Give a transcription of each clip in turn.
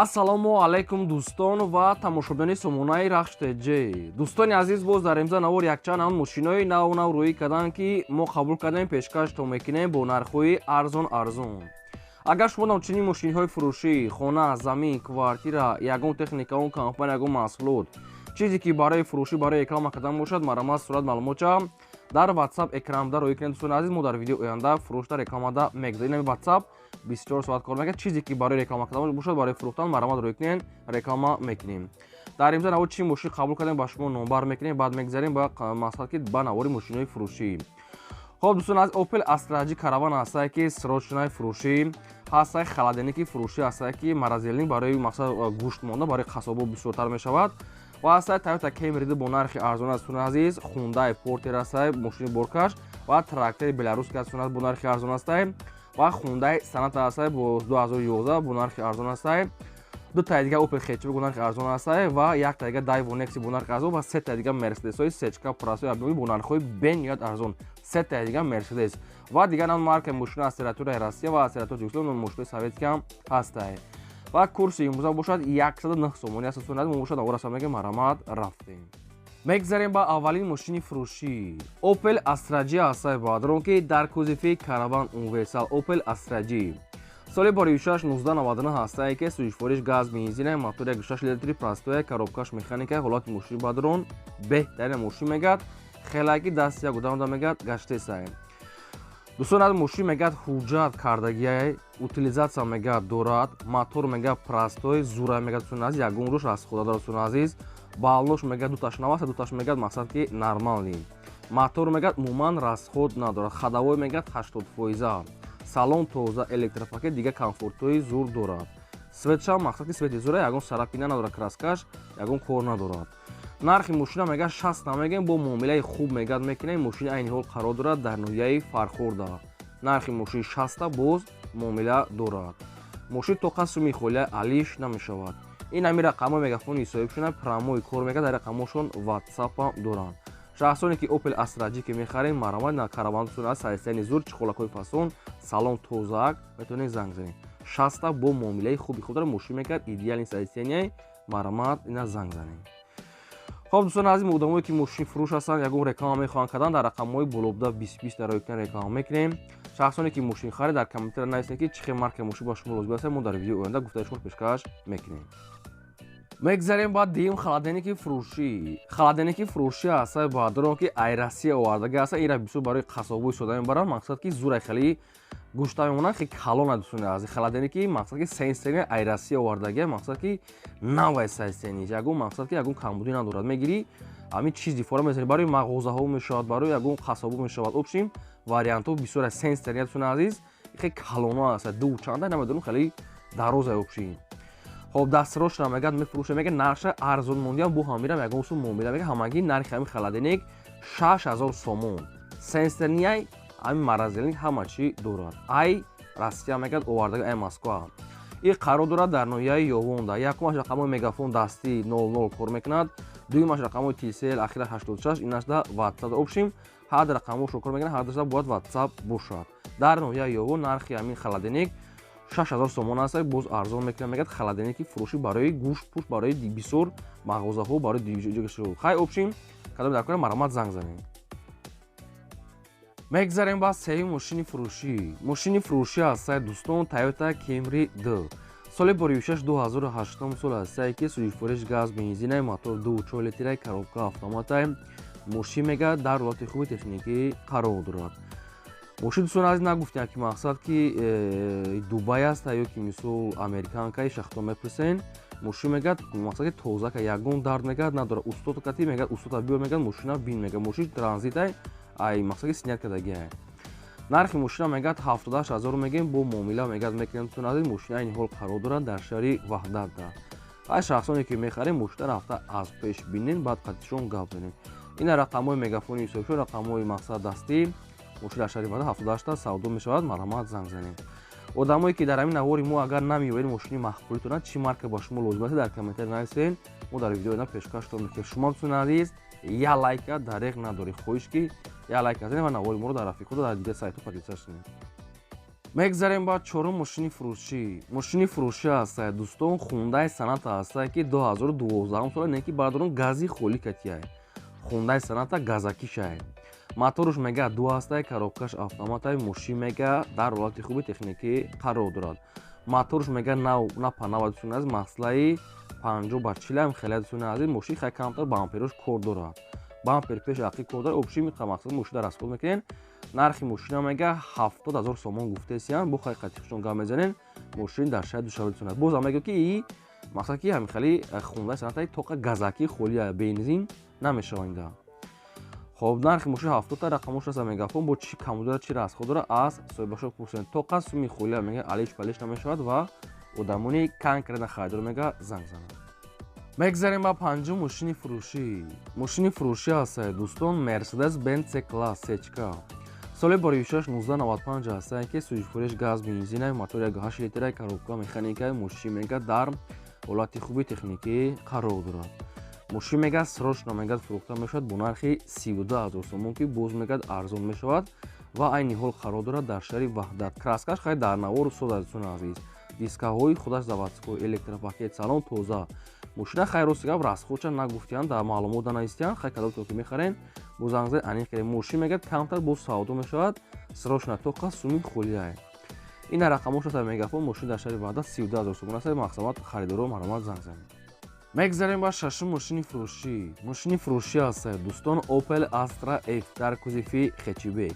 Ассалому алайкум, дӯстон ва тамошобинони сомонаи Рахш ТЖ. Дӯстони азиз, боз дар имза навор якчанд ҳам мошинои нав нав рӯӣ карданд, ки мо қабул кардем, пешкаштон мекунем бо нархҳои арзон арзон. Агар шумо чунин мошинҳои фурӯшӣ, хона, замин, квартира, ягон техника, он компания, ягон маҳсулот, чизе ки барои фурӯшӣ, барои реклама кардан бошад, марамаз сурат маълумотча дар WhatsApp экранда рӯӣ кунед. Дӯстони азиз, мо дар видео оянда фурӯшда, рекламада мегузорем. Ин WhatsApp 24 соат кор мекунад. Чизе ки барои реклама кардан бошад, барои фурӯхтан, марамад рӯӣ кунед, реклама мекунем. Дар имза навор чӣ мошин қабул кардем, ба шумо номбар мекунем, баъд мегзарем ба мақсад, ки ба навори мошинҳои фурӯшӣ. Хоб, дӯстон, аз Opel Astra G Caravan ҳастае, ки срочный фурӯшӣ ҳастае, холодильники фурӯшӣ ҳастае, ки морозильник барои мақсад гӯшт монда, барои қассобо бисёртар мешавад, ва ҳастае Toyota Camry бо нархи арзон аст, дӯстони азиз. Hyundai Porter ҳастае, мошини боркаш, ва трактори беларусский аст бо нархи арзон ҳастае, ва Hyundai Sonata ҳастае бо 2011 бо нархи арзон ҳастае, ду таи дига Opel хэтчбек бо нархи арзон ҳастае ва як таи дига Daewoo Nexia бо нархи арзон ва се таи дига Мерседесҳои сечка прасои абнои бо нархҳои бениҳоят арзон, се таи дига Мерседес ва дигар нам маркаи мошина аз территорияи Россия ва аз территорияи Тоҷикистон, мошинои советский ҳам ҳастае. Ва курси имрӯза бошад 109 сомонӣ аст. Дӯстони азиз, мо бошад навора мегем, марамат, рафтем. Мегзарем ба аввалин мошини фурӯшӣ. Opel Astra G ҳастае, баъдрон ки дар кузови Caravan универсал Opel Astra G соли боришаш 1999 ҳастае, ки сӯзишвориш газ, бензина, мотор 1,6 литри простой, коробкаш механика. Ҳолати мошини бадрон беҳтарин. Мошин мегад хелаки даст як одамда мегад гаштесае. Дӯстон, аз мошин мегад ҳуҷҷат кардагиай, утилизация мегад дорад, мотор мегад простой, зура мегад. Дӯстони азиз, ягон рӯш аз худа дорад. Дӯстони азиз, баллош мегад дуташ наваста, дуташ мегад мақсад ки нормальный. Мотор мегад умуман расход надорад, ходовой мегад 80%, салон тоза, электропакет, дигар комфортҳои зур дорад. Светшам мақсад ки свети зура, ягон царапина надорад, краскаш ягон кор надорад. Нархи мошина мегад 60 намегем, бо муомилаи хуб мегад мекунем. Мошини айни ҳол қарор дорад дар ноҳияи Фархорда. Нархи мошин 60, боз муомила дорад. Мошин то қасуми холия алиш намешавад. Ин ҳами рақамҳои мегафони соҳибшона прямой кор мекард, дар рақамҳошон ватсапам доранд. Шахсоне ки Opel Astra G ки мехарем, марамат, на каравантон аз сайсияни зур, чиқолакҳои фасон, салон тозаак, метавонед занг занед. 60 бо муомилаи хуби худро мошин мекард, идеальный состояние, марамат, ина занг занед. Хоб, дӯстони азиз, одамое ки мошин фурӯш ҳастанд, ягон реклама мехоҳанд кардан, дар рақамҳои болобуда 20 20 дар рӯи реклама мекунем. Шахсоне ки мошин харид, дар комментария нависед, ки чӣ хел маркаи мошин ба шумо лозим аст, мо дар видеои оянда гуфтаи шумо пешкаш мекунем. Мегзарем ба дуюм холодильники фурӯшӣ. Холодильники фурӯшӣ ҳаста, баъдро ки ай Россия овардаги ҳаста. Ира бисёр барои қассобои сода мебаранд, мақсад ки зурай хеле гӯшта мемонанд, хеле калона. Дӯстони азиз, холодильники мақсад ки сенсорный, ай Россия овардаги, мақсад ки навай состояние, ягон мақсад ки ягон камбудӣ надорад. Мегирӣ, ҳамин чизи фора мезанӣ, барои мағозаҳо мешавад, барои ягон қассобо мешавад. Общем, вариантҳо бисёр аст. Сенсорный, дӯстони азиз, хеле калона аст, ду чанда намедонам, хеле дароза общем. Хоб, дастрошна мегад мефурӯша, мега нархша арзон мондиам, бо ҳамирам ягон сум муомила мега. Ҳамагӣ нархи ҳамин холодильник 6000 сомон. Сенсорный, ҳамин морозильник ҳама чӣ дорад. Ай Россия мегад овардаги, ай Москва. И қарор дорад дар ноҳияи Ёвонда. Якумаш рақамҳои мегафон дастӣ 00 кор мекунад, дуюмаш рақамҳои Tcell ахира 86, инашда WhatsApp. Общем, ҳар рақамҳошро кор мекунад, ҳардашда бояд WhatsApp бошад. Дар ноҳияи Ёвон нархи ҳамин холодильник 6000 сомон аст, боз арзон мекунад мегад. Холодильники фурӯшӣ барои гӯшт пӯшт, барои бисёр мағозаҳо, барои хай. Общем, кадом дар кора, марамат, занг занед. Мегзарем ба сеюм мошини фурӯшӣ. Мошини фурӯшӣ ҳастае, дӯстон, Toyota Camry 2 соли боришаш 2008 сол ҳастае, ки сӯзишвориш газ, бензина, мотор 2,4 литра, коробка автоматай. Мошин мегад дар ҳолати хуби техникӣ қарор дорад. Мошин, дӯстон азиз, нагуфтем ки мақсад ки Дубай аст ё ки мисол американка, шахто мепурсен. Мошин мегад мақсад ки тоза, ка ягон дард мегад надорад. Устод кати мегад, устода биё, мегад мошина бин, мегад мошин транзитай, ай мақсад ки снять кардагиай. Нархи мошина мегад 78 000 мегем, бо муомила мегад мекунем. Дӯстон азиз, мошина айни ҳол қарор дорад дар шаҳри Ваҳдатда. Ай шахсоне ки мехарем, мошина рафта аз пеш бинен, баъд қатишон гап занем. Ина рақамҳои мегафони ҳисобшо, рақамҳои мақсад дастӣ. Мошин дар шаҳри Ваҳдат 78 савдо мешавад, марҳамат, занг занем. Одамое ки дар ҳамин навори мо агар намеёбед мошини маъқулитона, чӣ марка ба шумо лозим аст, дар комментария нависен, мо дар видеои пешкаштон мекунем. Шумо, дӯстони азиз, як лайка дареғ надоред, хоҳиш ки як лайк занед ва навори моро дар рафиқҳо, дар дигар сайтҳо поделиться кунед. Мегзарем ба чорум мошини фурӯшӣ. Мошини фурӯшӣ ҳастае, дӯстон, Хундай Соната ҳастае, ки 2012 сола, не ки бардорон гази холӣ катияй. Хундай Соната газакишай. Моторуш мега ду ҳастае, коробкаш автоматай, мошин мега дар ҳолати хуби техникӣ қарор дорад. Моторуш мега нав на панава, дӯстони азиз, маслаи 50 ба 40 ам хеле, дӯстони азиз, мошин хеле камтар бамперош кор дорад. Бампер пеш ақи кор дорад, общий мақсад мошин дар расход мекунен. Нархи мошина мега 70 000 сомон гуфтесиян, бо хай қатиқшон гап мезанен. Мошин дар шаҳри Душанбе дӯстони. Бозам мегӯ ки и мақсад ки ҳамин хели Хундай Сонатаи тоқа газакӣ холия, бензин намешава инда. Хоб, нархи мошин 70-та, рақамош аст мегафон, бо чӣ каму дорад, чӣ расход дорад, аз соҳибашо пурсен. Тоқа суми холия мега, алиш палиш намешавад ва одамони конкретно харидор мега занг занад. Мегзарем ба панҷум мошини фурӯшӣ. Мошини фурӯшӣ ҳастае, дӯстон, Мерседес Бенц С класс сечка, соли боришаш 1995 ҳастае, ки сӯзишвориш газ бензина, мотор 1,8 литра, коробка механика. Мошин мега дар ҳолати хуби техникӣ қарор дорад. Мошин мега срочно мега фурӯхта мешавад бо нархи 32 000 сомон, ки боз мегад арзон мешавад, ва айни ҳол қарор дорад дар шаҳри Ваҳдат. Краскаш хай дар навору соз, азизони азиз, дискаҳои худаш заводской, электропакет, салон тоза. Мошина хай рости гап расходча нагуфтиян, дар маълумот нанавистиян. Хай кадомто ки мехарен, бо зангзаи аниқ кардем. Мошин мегӯяд камтар боз савдо мешавад, срочно, тоқа суми холияе. Ина рақамош аст мегафон. Мошин дар шаҳри Ваҳдат 32 000 сомон аст. Мақсамат харидоро марҳамат занг занед. Мегзарем ба шашум мошини фурӯшӣ. Мошини фурӯшӣ аст, дӯстон, Opel Astra F дар кузови хэтчбек,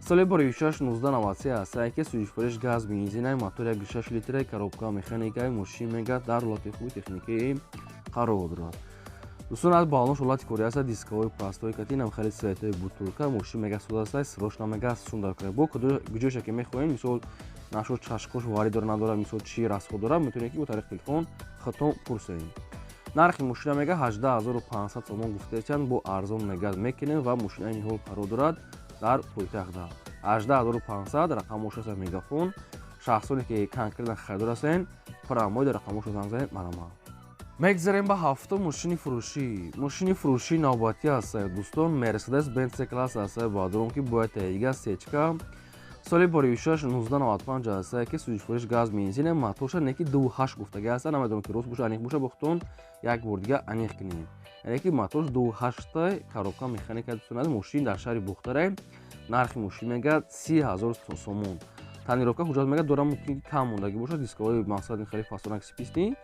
соли боришаш 1993 аст, ки сӯзишвориш газ бензина, мотор 1,6 литра, коробка механикаи. Мошин мегӯяд дар ҳолати хуби техникӣ қарор дорад. Дӯстон, аз балонош ҳолати кори аст, дискаҳои простой кати, нам хеле светои бутулка. Мошин мега суд аст, срочно мега сундар кара. Бо куҷоша ки мехоҳем, мисол нашо чашкош вари дора, надора, мисол чӣ расход дора, метавонед ки бо тариқи телефон худтон пурсед. Нархи мошина мега 18 500 сомон гуфтечанд, бо арзон мега мекунем, ва мошина айни ҳол қарор дорад дар пойтахта. 18 500, рақамош аст мегафон. Шахсоне ки конкретно харидор ҳастен, прямой дар рақамошо занг занед, марҳамат. Мегзарем ба ҳафтум мошини фурӯшӣ. Мошини фурӯшии навбатӣ аст, дӯстон, Мерседес Бенц класс аст, баъдорон ки бояд таига сечка, соли боришаш 1995 аст, ки сӯзишвориш газ бензин, моторша неки 2,8 гуфтаги аст. Намедонам ки рост боша, аниқ боша, бохтон як бор дига аниқ кунем. Яъне ки моторш 2,8-та, коробка механика. Дӯстон, мошин дар шаҳри Бухтара. Нархи мошин мегӯяд 30 000 сомон. Тонировка ҳуҷҷат мегӯяд дорам, мумкин ки кам мондагӣ бошад, дискаҳои мақсад хеле фасонак списный.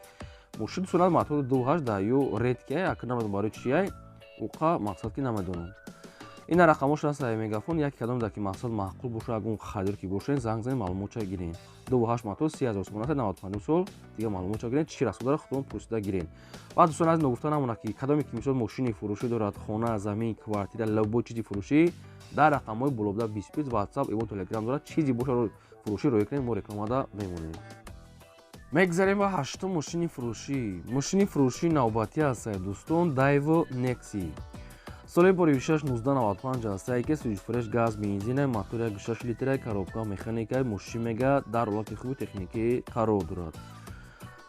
Мошин, дӯстон, мотори 2,8 да ё редкия, як намедонам барои чия уқа мақсад ки намедонам. Ина рақамош аст мегафон. Як кадом дар ки мақсад маъқул боша, ягон харидор ки бошед, занг занед, маълумотча гирен. 2,8 мотор, 30 000 сомон аст, 95 сол. Дига маълумотча гирен, чӣ расход дора, худтон пурсида гирен. Ва дӯстон аз ногуфта намонад, ки кадоме ки мисол мошини фурӯшӣ дорад, хона, замин, квартира, любой чизи фурӯшӣ, дар рақамҳои болобуда 25 Ватсап, имо, Телеграм дорад. Чизи боша фурӯшӣ роя кунед, мо рекламада мемонем. Мегзарем ба ҳаштум мошини фурӯшӣ. Мошини фурӯшии навбатӣ аст, дӯстон, Дайво Некси, соли боришаш 1995 аст, ки сӯзишвориш газ бензина, мотор 1,6 литра, коробка механика. Мошин мега дар ҳолати хуби техникӣ қарор дорад.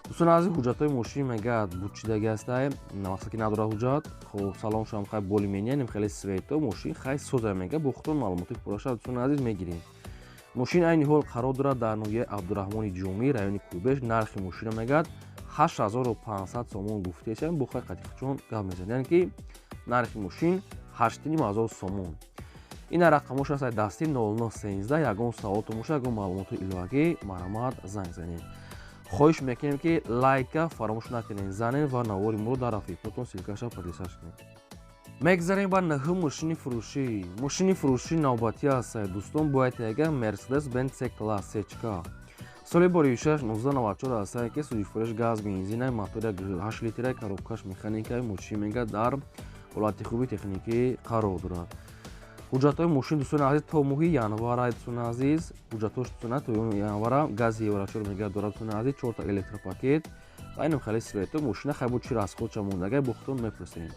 Дӯстон азиз, ҳуҷҷатҳои мошин мегӯяд бучидаги ҳастай, мақсад ки надорад ҳуҷҷат. Хоб, салоншам хай более-менее нем хеле свето, мошин хай соза мега. Бо худтон маълумоти пурраша, дӯстони азиз, мегирем. Мошин айни ҳол қарор дорад дар ноҳияи Абдураҳмони Ҷомӣ, райони Кӯбеш. Нархи мошина мегӯяд 8500 сомон гуфтесям, бо хай қатиқчон гап мезанад, яъне ки нархи мошин 8500 сомон. Ина рақамош аст дасти 0913. Ягон саволтон боша, ягон маълумоти иловагӣ, марҳамат, занг занед. Хоҳиш мекунем, ки лайка фаромӯш накунед занед ва навори моро дар рафиқотон ссылкаша поделиться кунед. Мегзарем ба нӯҳум мошини фурӯшӣ. Мошини фурӯшии навбатӣ аст, дӯстон, бояд яга Мерседес Бенц С класс сечка, соли боришаш 1994 аст, ки сӯзишвориш газ бензина, мотор 8 литра, коробкаш механика. Мошин мега дар ҳолати хуби техникӣ қарор дорад. Ҳуҷҷатҳои мошин, дӯстони азиз, то моҳи январа, дӯстони азиз, ҳуҷҷатҳош дӯстона то январа, гази евро 4 мега дорад, дӯстони азиз, чорта электропакет ва инам хеле свето. Мошина хай бо чи расходша мондагай, бо худтон мепурсем.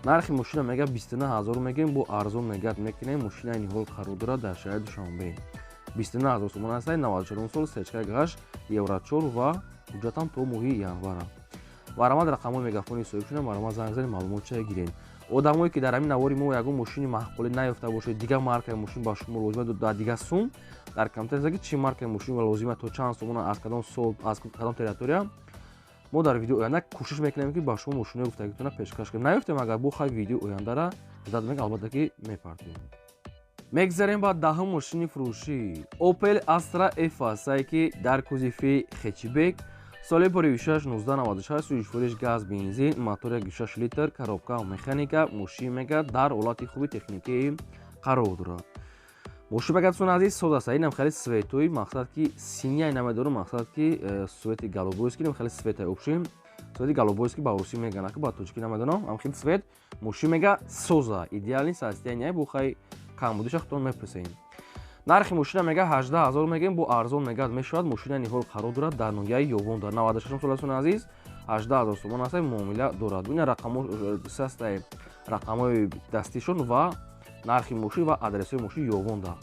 Нархи мошина мега 29 000 мегӯем, бо арзон мегӯяд мекунем. Мошина айни ҳол қарор дорад дар шаҳри Душанбе. 29 000 сомон аст, 94 сол, сечка гаш евро 4 ва ҳуҷҷатам то моҳи январа. Марҳамат, рақамҳои мегафони соҳиб шуда, марҳамат, занг занед, маълумотча гиред. Одамое ки дар ҳамин навори мо ягон мошини маъқулӣ наёфта бошед, дигар маркаи мошин ба шумо лозима дар дигар сум, дар комментария ки чӣ маркаи мошин лозима, то чанд сомона, аз кадом сол, аз кадом территория, мо дар видеои оянда кӯшиш мекунем, ки ба шумо мошинои гуфтагитона пешкаш кунем. Наёфтем агар, бо хай видеои ояндара зад, албатта ки мепартем. Мегзарем ба 10-ум мошини фурӯшӣ. Opel Astra F астае, ки дар кузови хэтчбек, соли боривишаш 1996, сӯзишвориш газ, бензин, мотор 1,6 литр, коробка механика. Мошин мега дар ҳолати хуби техникӣ қарор дорад. Мошин мега, дӯстони азиз, соз аст. Инам хеле цветои, мақсад ки синяй намедорам, мақсад ки цвети голубойский, инам хеле цветай, общем, цвети голубойский ба русӣ мегӯянд, ки ба тоҷикӣ намедонам. Ам хеле цвет. Мошин мега соза, идеальный состояние, бу хай камбудиша худтон мепурсем. Нархи мошина мега 18 ҳазор мегем, бо арзон мегад мешавад. Мошина ниҳол қарор дорад дар ноҳияи Ёвон, дар 96 сол. Дӯстони азиз, 18 ҳазор сомон аст, муомила дорад. Ина рақамҳо, рақамҳои дастишон ва нархи мошин ва адресҳои мошин Ёвонда.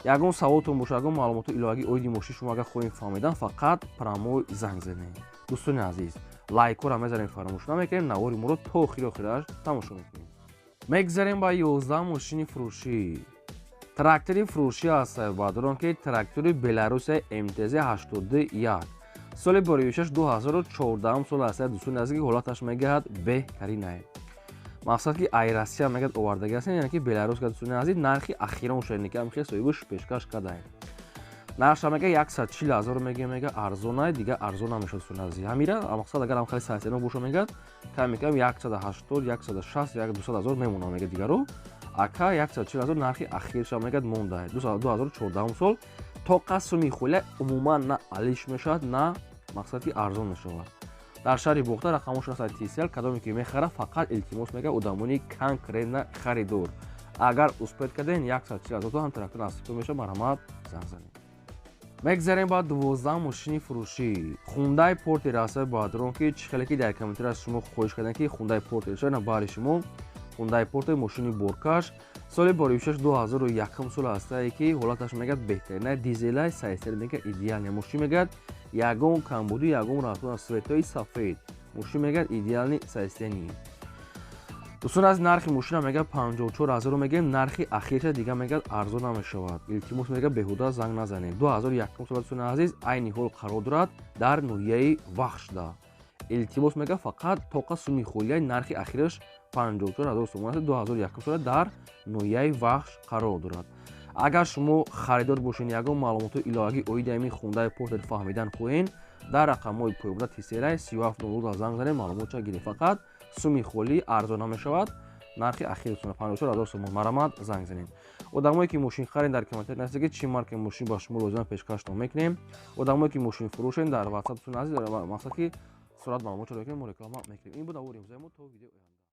Ягон саволтон боша, ягон маълумоти иловагӣ оиди мошин шумо агар хоҳем фаҳмидан, фақат прямой занг занед. Дӯстони азиз, лайкҳоро мезанем, фаромӯш намекунем, навори моро то охири охираш тамошо мекунем. Мегзарем ба 11 мошини фурӯшӣ. Трактори фурӯшӣ аст, баъдорон ки трактори Беларусия МТЗ 82 1, соли боривишаш 2014 сол аст. Дӯстони азиз, ки ҳолаташ мегӯяд беҳтаринае, мақсад ки ай Россия мегӯяд овардаги аст, яъне ки Беларус. Дӯстони азиз, нархи ахирон шуд, ки ҳам соҳибаш пешкаш кардае. Нархша мега 140 ҳазор мега, мега арзонай, дига арзон намешавад. Дӯстони азиз, ҳамира мақсад агар ҳам хеле сарсено боша, мегӯяд ками кам 180, 160, 200 ҳазор мемонад, мега дигаро. Ака 140 ҳазор нархи ахирша мегӯяд монда. 2014 сол, тоқа суми хуля умуман на алиш мешавад, на мақсад ки арзон мешавад. Дар шаҳри Бохта рақамошон аст Тисел. Кадоме ки мехара, фақат илтимос мега одамони конкретно харидор. Агар успеть карден, 140 ҳазор ҳам трактор насибтон мешавад, марҳамат, занг занед. Мегзарем ба 12 мошини фурӯшӣ. Хундай Портер аст, баъдрон ки чӣ хеле ки дар комментария аз шумо хоҳиш кардем, ки Хундай Портер шояд баҳри шумо. Хундай Портер, мошини боркаш, соли боривишаш 2001 сол астае, ки ҳолаташ мегӯяд беҳтарина, дизелай, сайстер, мегӯяд идеальный мошин, мегӯяд ягон камбудӣ, ягон рафтор, цветои сафед, мошин мегӯяд идеальный состояние. Дӯстон, аз нархи мошина мегӯяд 54 ҳазору мегӯем, нархи ахирша, дига мегӯяд арзон намешавад. Илтимос мегӯяд, беҳуда занг назанед. 2001 сол, дӯстони азиз, айни ҳол қарор дорад дар ноҳияи Вахшда. Илтимос мегӯяд, фақат тоқа суми холияи, нархи ахираш 54 ҳазор сомон аст. 2001 сола, дар ноҳияи Вахш қарор дорад. Агар шумо харидор бошед, ягон маълумотҳои иловагӣ оиди ҳамин Хундаи Портер фаҳмидан хоҳед, дар рақамҳои поёбуда Тиселай 3700 занг занед, маълумотча гиред. Фақат суми холӣ арзон намешавад, нархи ахиртон 54 ҳазор сомон, марҳамат, занг занед. Одамое ки мошин харед, дар комментария нависед, ки чӣ маркаи мошин ба шумо лозима, пешкаштон мекунем. Одамое ки мошин фурӯшед, дар ватсап, азиз, мақсад ки сурат маълумот чаро мо реклама мекунем. Ин буд навори имрӯзаи мо. То видеои оянда.